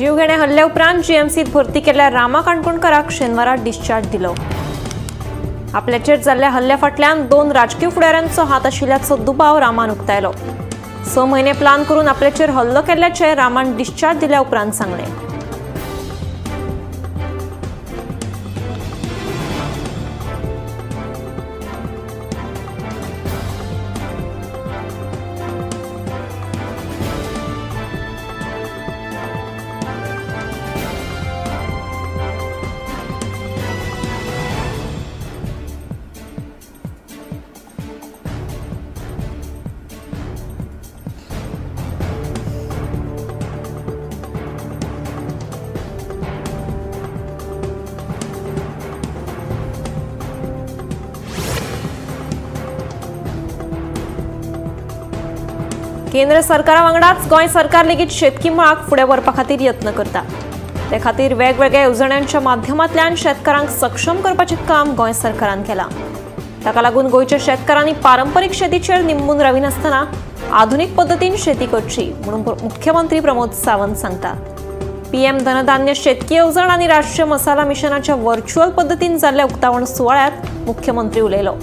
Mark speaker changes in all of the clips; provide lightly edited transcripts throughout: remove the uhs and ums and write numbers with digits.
Speaker 1: जीवघेण्या हल्ल्या उपरांत जीएमसीत भरती केल्ल्या रामा काणकोणकाराक शेनवारा डिस्चार्ज दिलो। आपल्याचेर जाल्ल्या हल्ल्या फाटल्यान 2 राजकीय फुडाऱ्यांचो हात आशिल्ल्याचो दुबाव रामान उक्तायलो। 6 म्हयने प्लान करून आपल्याचेर हल्लो केल्ल्याचें रामान डिस्चार्ज दिल्या उपरांत सांगलें। केंद्र सरकारा वांगडाच गोंय सरकार लेगीत शेतकी मळाक फुडें व्हरपा खातीर यत्न करता। ते खातीर वेगवेगळ्या येवजण्यांच्या माध्यमांतल्यान शेतकारांक सक्षम करपाचें काम गोंय सरकारान केलां। ताका लागून गोंयच्या शेतकारांनी पारंपरीक शेतीचेर निंबून राविनासतना आधुनीक पद्दतीन शेती करची म्हणून मुख्यमंत्री प्रमोद सावंत सांगतात। पीएम धनधान्य शेतकी येवजण आनी राष्ट्रीय मसाला मिशनाच्या व्हर्च्युअल पद्दतीन जाल्ल्या उक्तावण सुवाळ्यांत मुख्यमंत्री उलयलो।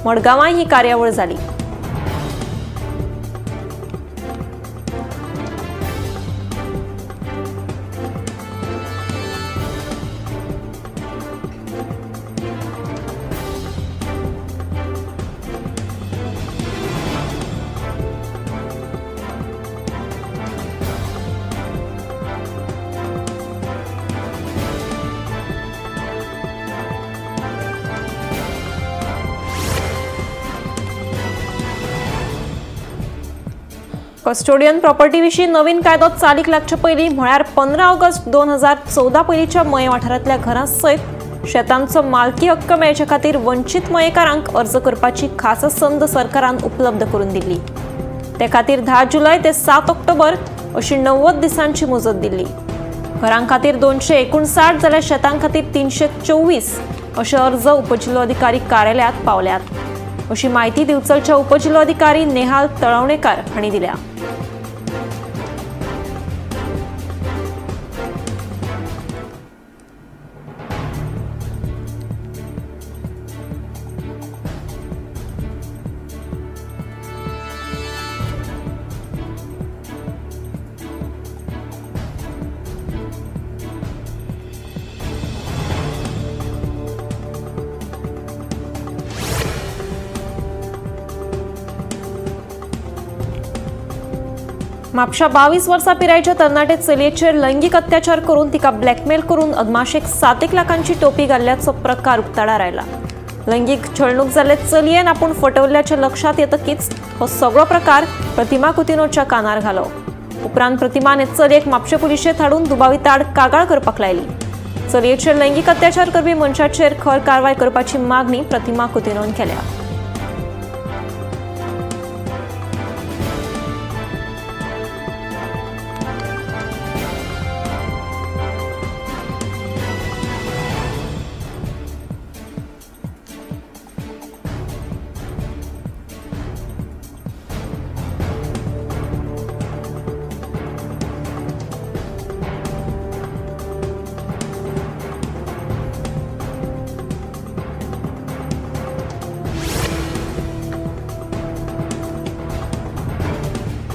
Speaker 1: मडगांवां ही कार्यावळ जाली। कस्टोडियन प्रॉपर्टी विशीं नवीन कायदो चालीक लागचे पयलीं म्हळ्यार 15 ऑगस्ट 2014 पयलींच्या मये वाठारांतल्या घरां सयत शेतांचो मालकी हक्क मेळचे खातीर वंचीत मयेकारांक अर्ज करपाची खासा संद सरकारान उपलब्ध करून दिल्ली। ते खातीर 10 जुलय ते 7 ऑक्टोबर अशी 90 दिसांची मुजत दिल्ली। घरां खातीर 259 जाल्यार शेतां खातीर 324 अशे अर्ज उपजिल्लोधिकारी कार्यालयांत पावल्यात अशी माहिती दिवचलच्या उपजिल्लोधिकारी नेहाल तळवणेकर हांणी दिल्या। म्हापशा 22 वर्सां पिरायेच्या तरणाटे चलयेचेर लैंगीक अत्याचार करून तिका ब्लॅकमेल करून अदमाशेक 7 लाखांची टोपी घाल्ल्याचो प्रकार उक्ताडार आयला। लैंगीक छळणूक जाल्ले चलयेन आपूण फटवल्ल्याचें लक्षांत येतकीच हो सगळो प्रकार प्रतिमा कुतिनोच्या कानार घालो। उपरांत प्रतिमाने चलयेक म्हापशें पुलिशेंत हाडून दुबाविताड कागाळ करपाक लायली। चलयेचेर लैंगीक अत्याचार करपी मनशाचेर खर कारवाय करपाची मागणी प्रतिमा कुतिनोन केल्या।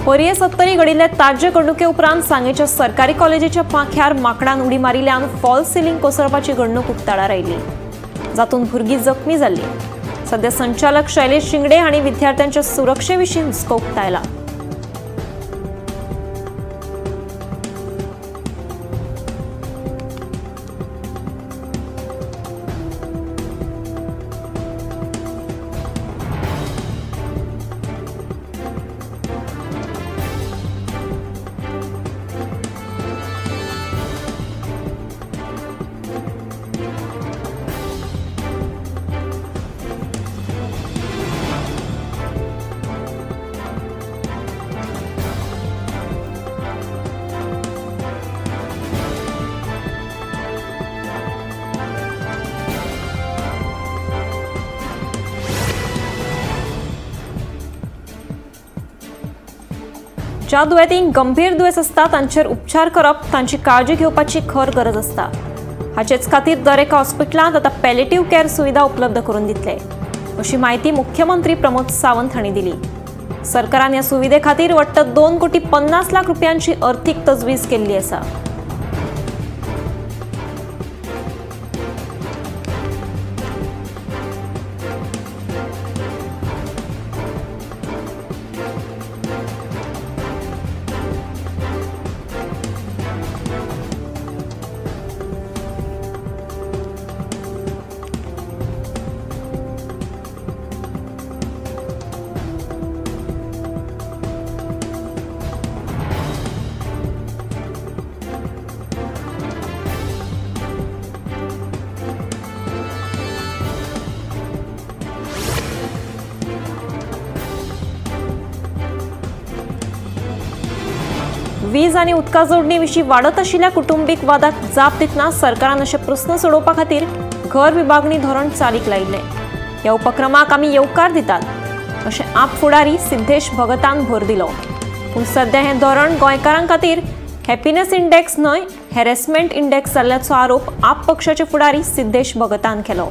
Speaker 1: पर्ये सत्तरी घडिल्ले ताजे घडणुके उपरांत सांगेच्या सरकारी कॉलेजीच्या पांख्यार माकडान उडी मारिल्ल्यान फॉल्स सिलिंग कोसळपाची घडणूक उक्ताडार आयली, जातूंत भुरगीं जखमी जाल्ली। सध्या संचालक शैलेश शिंगडे हांणी विद्यार्थ्यांच्या सुरक्षे विशीं हुस्को उक्तायला। ज्या दुयेंतींक गंभीर दुयेंस आसता तांचेर उपचार करप, तांची काळजी घेवपाची खर गरज आसता। हाचेच खातीर दरेका हॉस्पिटलांत आतां पॅलेटिव्ह केअर सुविधा उपलब्ध करून दितले अशी म्हायती मुख्यमंत्री प्रमोद सावंत हांणी दिली। सरकारान ह्या सुविधे खातीर वट्ट 2 कोटी 50 लाख रुपयांची अर्थीक तजवीज केल्ली आसा। वीज आनी उदका जोडणी विशीं वाडत आशिल्ल्या कुटुंबीक वादाक जाप दितना सरकारान अशे प्रस्न सोडोवपा खातीर घर विभागणी धोरण चालीक लायिल्लें। ह्या उपक्रमाक आमी येवकार दितात अशें आप फुडारी सिद्धेश भगतान भर दिलो। पूण सद्या हें धोरण गोंयकारां खातीर हॅपीनेस इंडेक्स न्हय, हॅरेसमेंट इंडेक्स जाल्ल्याचो आरोप आप पक्षाचे फुडारी सिद्धेश भगतान केलो।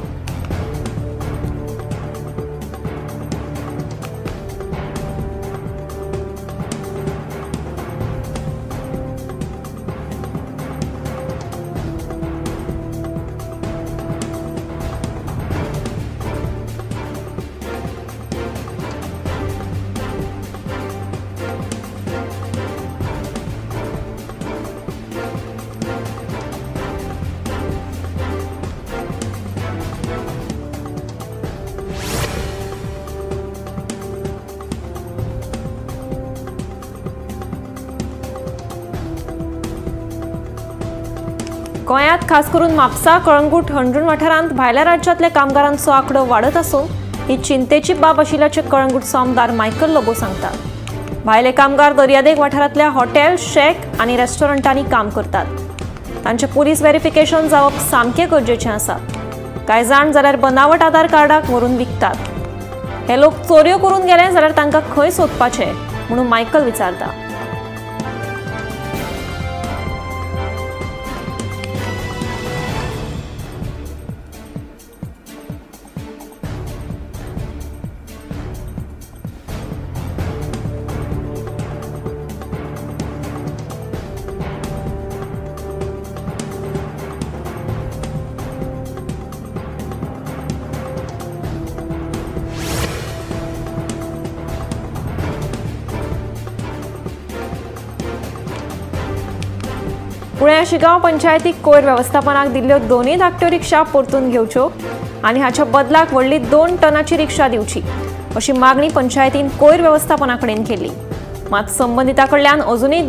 Speaker 1: गोंयांत खास करून म्हापसा, कळंगूट, हणजूण वाठारांत भायल्या राज्यांतल्या कामगारांचो आंकडो वाडत आसून ही चिंतेची बाब आशिल्ल्याचें कळंगूटचो आमदार मायकल लोबो सांगता। भायले कामगार दर्यादेग वाठारांतल्या हॉटेल, शॅक आनी रेस्टॉरंटांनी काम करतात। तांचें पुलीस व्हेरिफिकेशन जावप सामकें गरजेचें आसा। कांय जाण जाल्यार बनावट आधार कार्डाक व्हरून विकतात। हे लोक चोरयो करून गेले जाल्यार तांकां खंय सोदपाचें म्हणून मायकल विचारता। पुण्या शिगांव पंचायतीक कोयर वेवस्थापनाक दिल्ल्यो दोनूय धाकट्यो रिक्षा परतून घेवच्यो आनी हाच्या बदलाक व्हडली 2 टनाची रिक्षा दिवची अशी मागणी पंचायतीन कोयर वेवस्थापना कडेन केली। मात संबंदिता कडल्यान अजूनय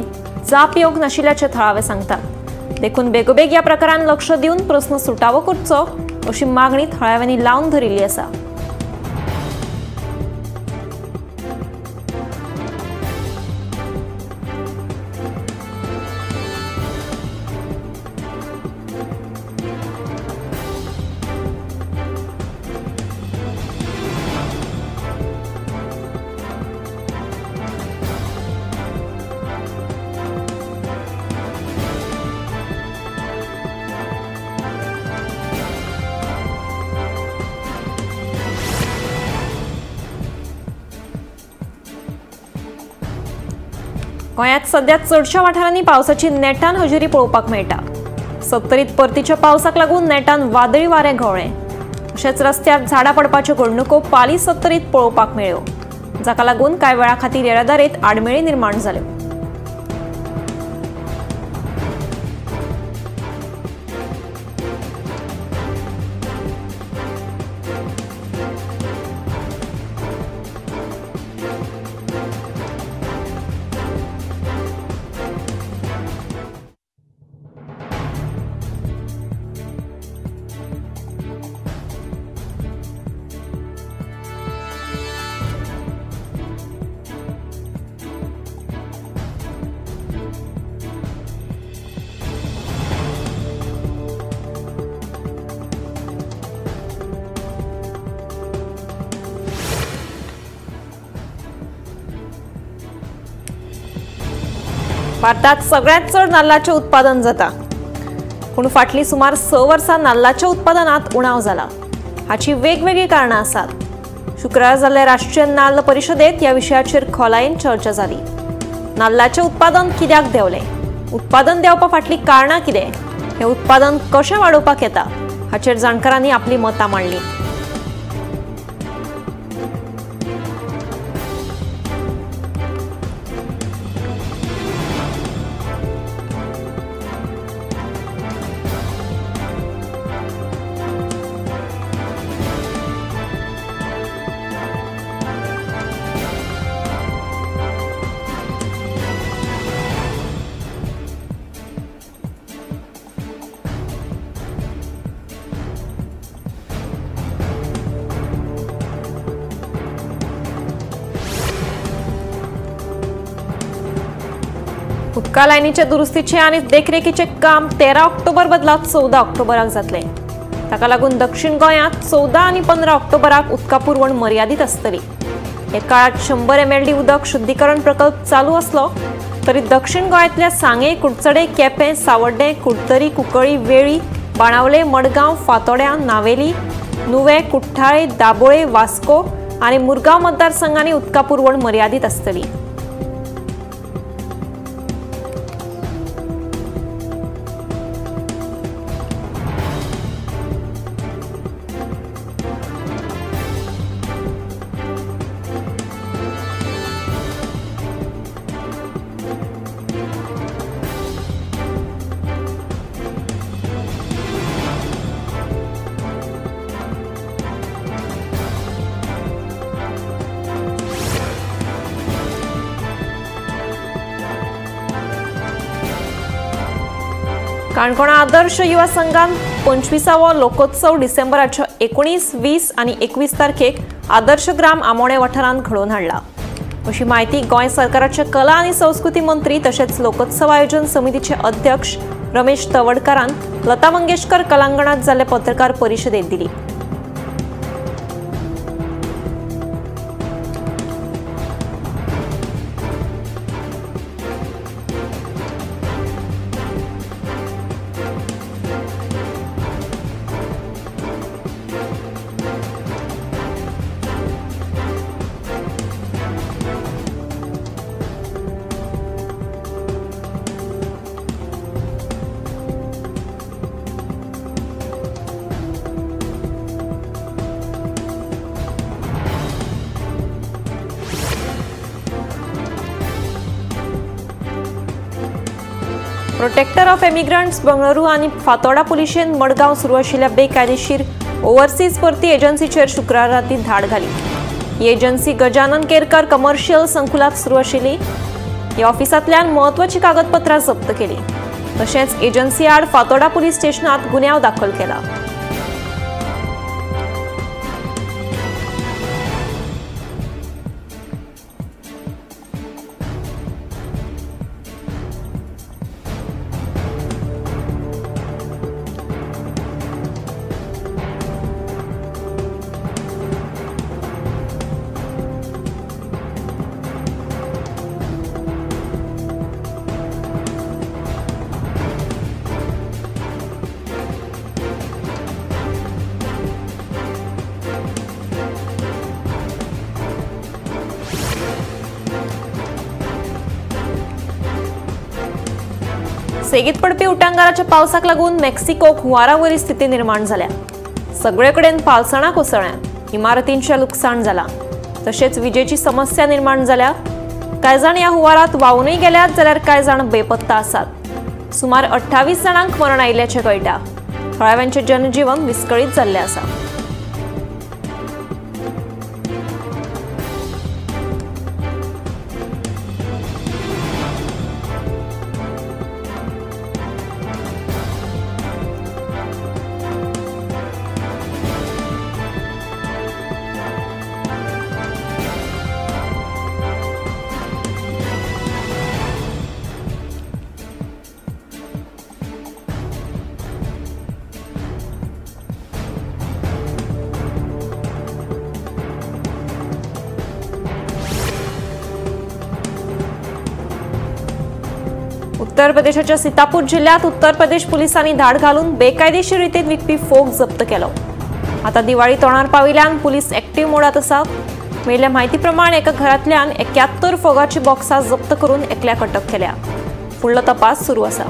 Speaker 1: जाप येवंक नाशिल्ल्याचें थळावे सांगतात। देखून बेगोबेग ह्या प्रकारान लक्ष दिवन प्रस्न सुटावो करचो अशी मागणी थळाव्यांनी लावन धरिल्ली आसा। गोंयांत सध्या चडशा वाठारांनी पावसाची नेटान हजेरी पळोवपाक मेळटा। सत्तरीत परतीच्या पावसाक लागून नेटान वादळी वारें घोळ्ळें। तशेंच रस्त्यार झाडां पडपाच्यो घडणुको पाली सत्तरीत पळोवपाक मेळ्ळ्यो, जाका लागून कांय वेळा खातीर येरादारीत आडमेळी निर्माण जाल्यो। भारतात सगळ्यात चड नाल्लाचें उत्पादन जाता, पूण फाटलीं सुमार 6 वर्सां नाल्लाच्या उत्पादनांत उणाव जाला। हाची वेगवेगळीं कारणां आसात। शुक्रारा जाल्ले राष्ट्रीय नाल्ल परिशदेंत ह्या विशयाचेर खोलायेन चर्चा जाली। नाल्लाचें उत्पादन कित्याक देंवलें, उत्पादन देंवपा फाटलीं कारणां कितें, हें उत्पादन कशें वाडोवपाक येता हाचेर जाणकारांनी आपलीं मतां मांडलीं। उदका लायनीचे दुरुस्तीचे आनी देखरेखीचे काम 13 ऑक्टोबर बदला 14 ऑक्टोबराक जातले। ताका लागून दक्षिण गोंयांत 14 आनी 15 ऑक्टोबराक उदका पुरवण मर्यादीत आसतली। हे काळात 100 MLD उदक शुद्धीकरण प्रकल्प चालू आसलो तरी दक्षिण गोंयांतल्या सांगे, कुडचडे, केपें, सावड्डें, कुडतरी, कुंकळी, वेळी, बाणावले, मडगांव, फातोड्यां, नावेली, नुवें, कुठ्ठाळे, दाबोळे, वास्को आनी मुरगांव मतदारसंघांनी उदका पुरवण मर्यादीत आसतली। काणकोणा आदर्श युवा संघान 25वो लोकोत्सव डिसेंबराच्या 19, 20 आनी 21 तारखेक आदर्श ग्राम आमोणे वाठारांत घडोवन हाडला अशी म्हायती गोंय सरकाराचे कला आनी संस्कृती मंत्री तशेंच लोकोत्सव आयोजन समितीचे अध्यक्ष रमेश तवडकारान लता मंगेशकर कलांगणात जाल्ले पत्रकार परिशदेत दिली। प्रोटेक्टर ऑफ एमिग्रंट्स बंगळुरू आनी फातोडा पुलिशेन मडगांव सुरू आशिल्ल्या बेकायदेशीर ओव्हरसीज भरती एजन्सीचेर शुक्रारा राती धाड घाली। ही एजन्सी गजानन केरकर कमर्शियल संकुलात सुरू आशिल्ली। ह्या ऑफिसांतल्यान म्हत्वाची कागदपत्रां जप्त केली। तशेंच एजन्सी आड फातोडा पुलीस स्टेशनात गुन्यांव दाखल केला। सेगीत पडपी उटांगाराच्या पावसाक लागून मेक्सिकोक हुंवारावरी स्थिती निर्माण जाल्या। सगळे कडेन पालसणां कोसळ्ळ्यांत, इमारतींचें लुकसाण जालां, तशेंच विजेची समस्या निर्माण जाल्या। कांय जाण ह्या हुंवारांत व्हांवूनय गेल्यात जाल्यार कांय जाण बेपत्ता आसात। सुमार 28 जाणांक मरण आयिल्ल्याचें कळटा। थळाव्यांचें जनजीवन विस्कळीत जाल्लें आसा। उत्तर प्रदेशाच्या सीतापूर जिल्ह्यात उत्तर प्रदेश पोलिसांनी धाड घालून बेकायदेशीर रितीन विकपी फोग जप्त केलो। आता दिवाळी तोंडार पाविल्ल्यान पुलीस एक्टिव्ह मोडात आसात। मेळिल्ल्या म्हायती प्रमाण एका घरांतल्यान 71 फोगाची बॉक्सां जप्त करून एकल्याक अटक केल्या। फुडलो तपास सुरू आसा।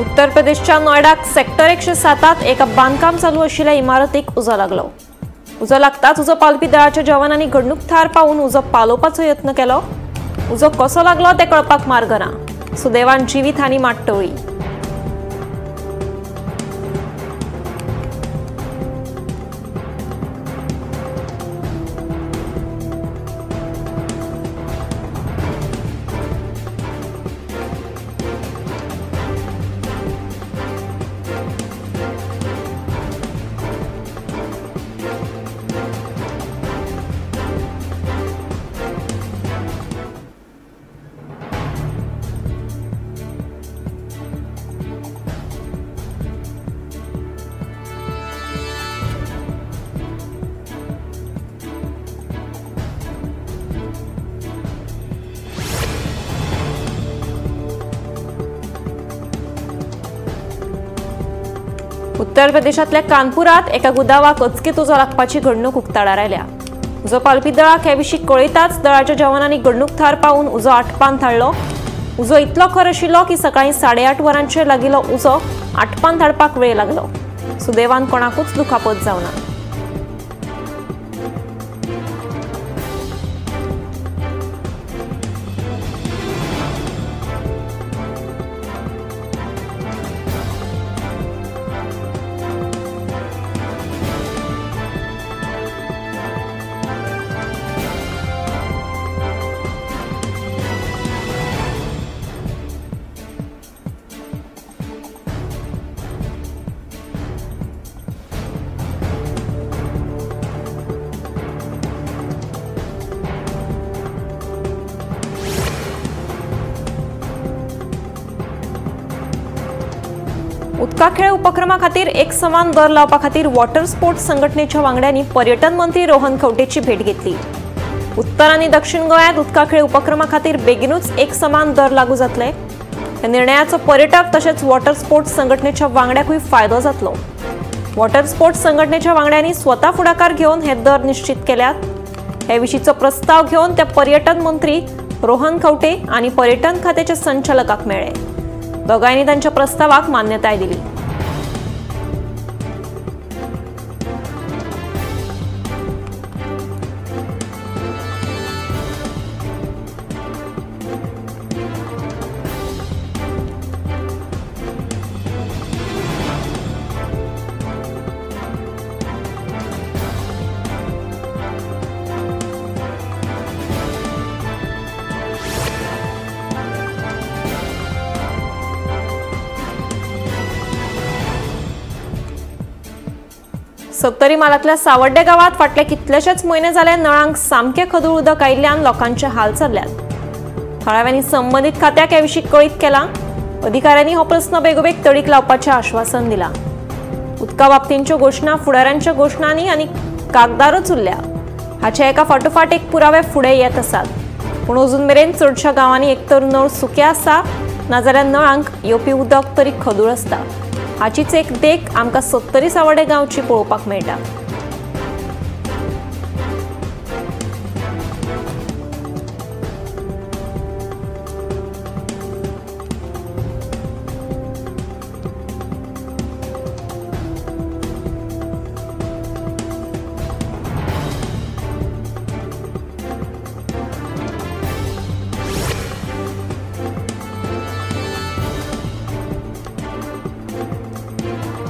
Speaker 1: उत्तर प्रदेशच्या नोएडाक सेक्टर 107 एका बांधकाम चालू आशिल्ल्या इमारतीक उजो लागलो। उजो लागताच उजो पालोवपी दळाच्या जवानांनी घडणूक थार पावून उजो पालोवपाचो यत्न केलो। उजो कसो लागलो ते कळपाक मार्ग ना। सुदैवान जिवीत हानी मात टळ्ळी। उत्तर प्रदेशातल्या कानपुरात एका गुदावाक अचकीत उजो लागपाची घडणूक उक्ताडार आयल्या। उजो पालोवपी दळाक हे विशीं कळयताच दळाच्या जवानांनी घडणूक थार पावून उजो आटपान धाडलो। उजो इतलो खर आशिल्लो की सकाळीं 8:30 वरांचेर लागिल्लो उजो आटपान धाडपाक वेळ लागलो। सुदैवान कोणाकूच दुखापत जावना। उदका खेळ उपक्रमा खातीर एक समान दर लावपा खातीर वॉटर स्पोर्ट्स संघटनेच्या वांगड्यांनी पर्यटन मंत्री रोहन खंवटेची भेट घेतली। उत्तर आनी दक्षिण गोंयांत उदका खेळ उपक्रमा खातीर बेगीनूच एक समान दर लागू जातले। ह्या निर्णयाचो पर्यटक तशेंच वॉटर स्पोर्ट्स संघटनेच्या वांगड्याकूय फायदो जातलो। वॉटर स्पोर्ट्स संघटनेच्या वांगड्यांनी स्वता फुडाकार घेवन हे दर निश्चित केल्यात। हे विशींचो प्रस्ताव घेवन ते पर्यटन मंत्री रोहन खंवटे आनी पर्यटन खात्याच्या संचालकाक मेळ्ळे। दोगांयनी तांच्या प्रस्तावाक मान्यताय दिली। सत्तरी म्हालांतल्या सावड्डे गांवांत फाटले कितलेशेच म्हयने जाले नळांक सामकें खदूळ उदक आयिल्ल्यान लोकांचे हाल चल्ल्यात। थळाव्यांनी संबंदीत खात्याक हे विशीं कळीत केलां। अधिकाऱ्यांनी हो प्रस्न बेगोबेग तडीक लावपाचें आश्वासन दिलां। उदका बाबतींच्यो घोशणा फुडाऱ्यांच्या घोशणांनी आनी कागदारच उरल्या। हाचे एका फाटोफाट एक पुरावे फुडें येत आसात। पूण अजून मेरेन चडश्या गांवांनी एकतर नळ सुके आसा नाजाल्यार नळांक येवपी उदक तरी खदूळ आसता। हाचीच एक देख आमकां सत्तरी सावड्डे गांवची पळोवपाक मेळटा।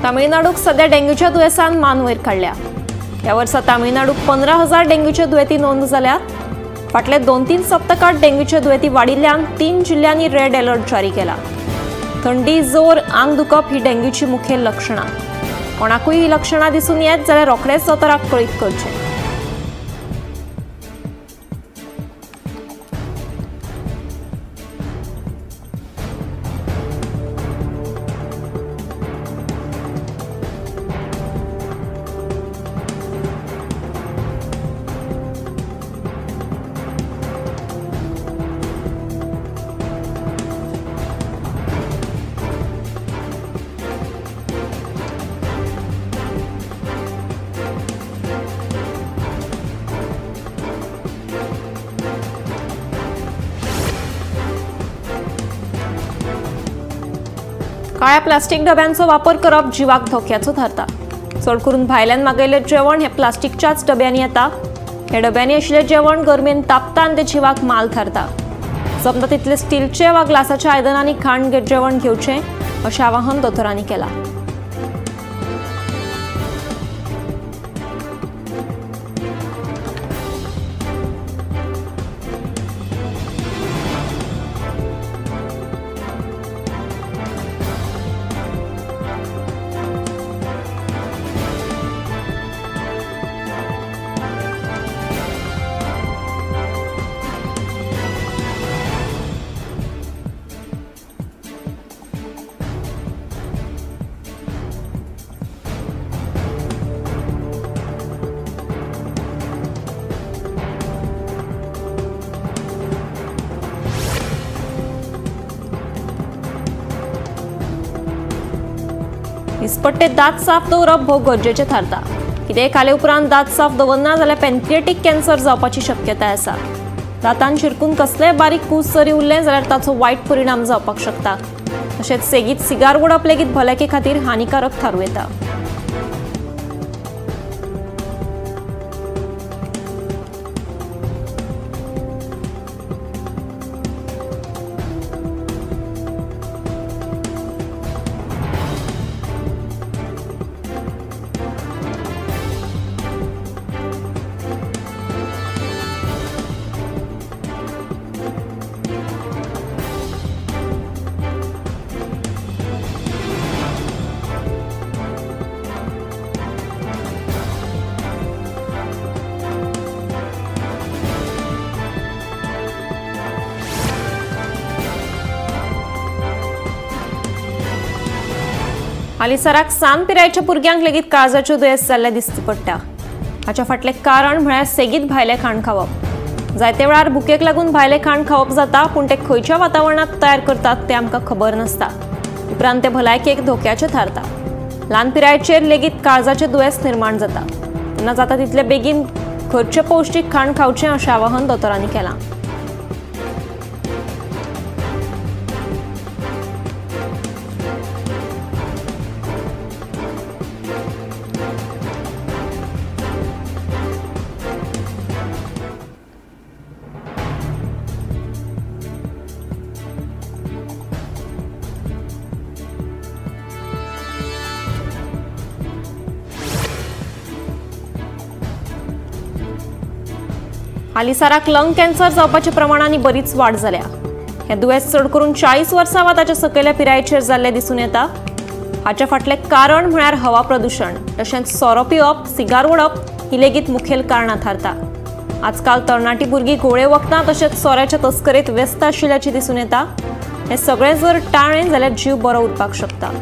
Speaker 1: तामिळनाडूक सध्या डेंग्यूच्या दुयेंसान मान वयर काडल्या. ह्या वर्सा तामिळनाडूक 15,000 डेंग्यूच्या दुयेंती नोंद जाल्यात. फाटले 2-3 सप्तकात डेंग्यूच्या दुयेंती वाडिल्ल्यान 3 जिल्ल्यांनी रेड अलर्ट जारी केला. थंडी, जोर, आंग दुखप ही डेंग्यूची मुखेल लक्षणां. कोणाकूय ही लक्षणां दिसून येत जाल्यार रोखडेच दोतोराक कळीत करचें. काळ्या प्लास्टिक डब्यांचो वापर करप जिवाक धोक्याचो थारता. चड करून भायल्यान मागयल्लें जेवण हें प्लास्टिकच्याच डब्यांनी येता. ह्या डब्यांनी आशिल्लें जेवण गरमेन तापता आनी तें जिवाक माल थारता. जमता तितले स्टीलचे वा ग्लासाच्या आयदनांनी खाण जेवण घेवचें अशें आवाहन दोतोरांनी केलां. दिसपट्टे दांत साफ दवरप भोव गरजेचें थारता. कितेंय खाले उपरांत दांत साफ दवरना जाल्यार पॅनक्रिएटीक कॅन्सर जावपाची शक्यताय आसा. दांतान शिरकून कसलेय बारीक कूस जरी उरलें जाल्यार ताचो वायट परिणाम जावपाक शकता. तशेंच सेगीत सिगार ओडप लेगीत भलायके खातीर हानिकारक थारूं येता. हालींसराक सान पिरायेच्या भुरग्यांक लेगीत काळजाच्यो दुयेंस जाल्लें दिसती पडटा. हाच्या फाटलें कारण म्हळ्यार सेगीत भायलें खाण खावप. जायते वेळार भुकेक लागून भायलें खाण खावप जाता, पूण तें खंयच्या वातावरणांत तयार करतात तें आमकां खबर नासता. उपरांत तें भलायकेक धोक्याचें थारता. ल्हान पिरायेचेर लेगीत काळजाचें दुयेंस निर्माण जाता. तेन्ना जाता तितले बेगीन घरचें पौश्टीक खाण खावचें अशें आवाहन दोतोरांनी केलां. हालींसराक लंग कॅन्सर जावपाच्या प्रमाणांनी बरीच वाड जाल्या. हें दुयेंस चड करून 40 वर्सां वा ताच्या सकयल्या पिरायेचेर जाल्लें दिसून येता. हाच्या फाटलें कारण म्हळ्यार हवा प्रदुशण, तशेंच सोरो पिवप, सिगार ओडप ही लेगीत मुखेल कारणां थारता. आजकाल तरणाटी भुरगीं घोळे वखदां तशेंच सोऱ्याच्या तस्करेंत व्यस्त आशिल्ल्याचें दिसून येता. हें सगळें जर टाळ्ळें जाल्यार जीव बरो उरपाक शकता.